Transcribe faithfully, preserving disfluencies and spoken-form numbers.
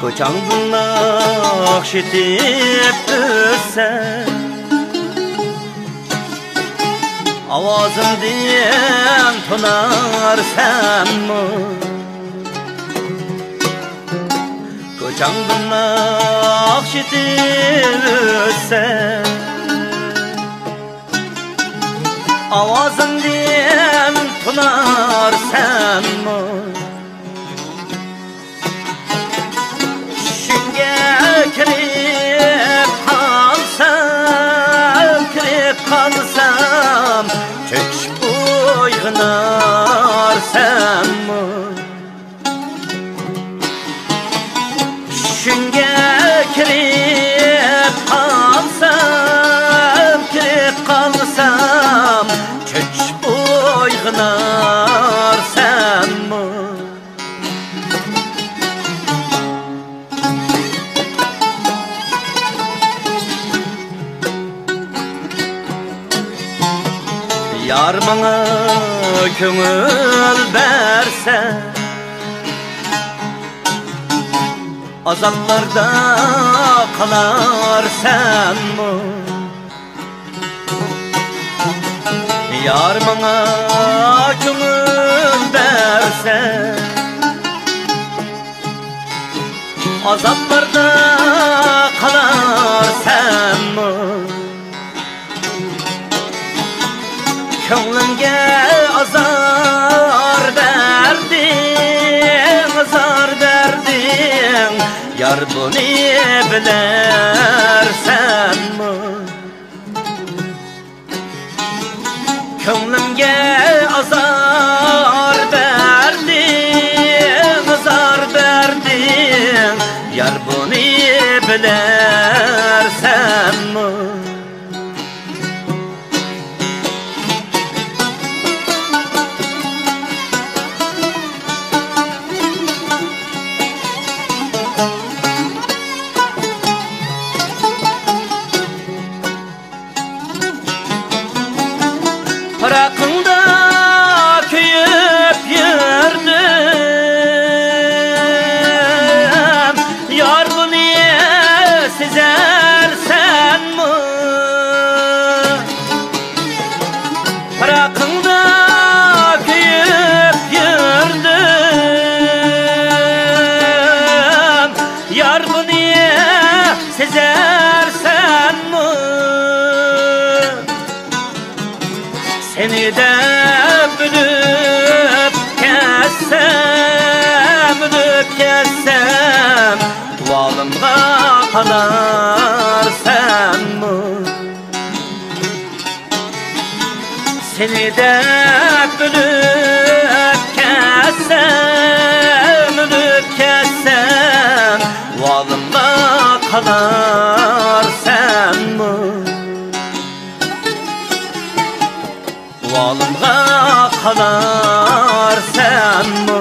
كوچاڭدىن ناخشا ئېيتىپ ئۆتسە، ئاۋازىمدىن تونارسەنمۇ؟ كوچاڭدىن ناخشا ئېيتىپ ئۆتسە، ئاۋازىمدىن تونارسەنمۇ؟ چۈشۈڭگە كىرىپ قالسام، كىرىپ قالسام، چۆچۈپ ئويغىنارسەنمۇ؟ چۈشۈڭگە كىرىپ قالسام، كىرىپ قالسام، چۆچۈپ ئويغىنارسەنمۇ؟ يار ماڭا كۆڭۈل بەرسە، ئازابلاردا قالارسەنمۇ؟ يار ماڭا كۆڭۈل بەرسە، ئازابلاردا قالارسەنمۇ؟ كۆڭلۈمگە ئازار بەردىڭ، ئازار بەردىڭ، يار، بۇنى بىلەرسەنمۇ؟ كۆڭلۈمگە ئازار بەردىڭ، ئازار بەردىڭ، يار، بۇنى بىلەرسەنمۇ؟ پىراقىڭدا كۆيۈپ يۈردۈم، يار، بۇنى سېزەرسەنمۇ؟ پىراقىڭدا كۆيۈپ يۈردۈم، يار، بۇنى سېزەرسەنمۇ؟ سېنى دەپ ئۆلۈپ كەتسەم، ئۆلۈپ كەتسەم، ئۇۋالىمغا قالارسەنمۇ؟ سېنى دەپ ئۆلۈپ كەتسەم، ئۆلۈپ كەتسەم، ئۇۋالىمغا قالارسەنمۇ؟ ئۇۋالىمغا قالارسەنمۇ؟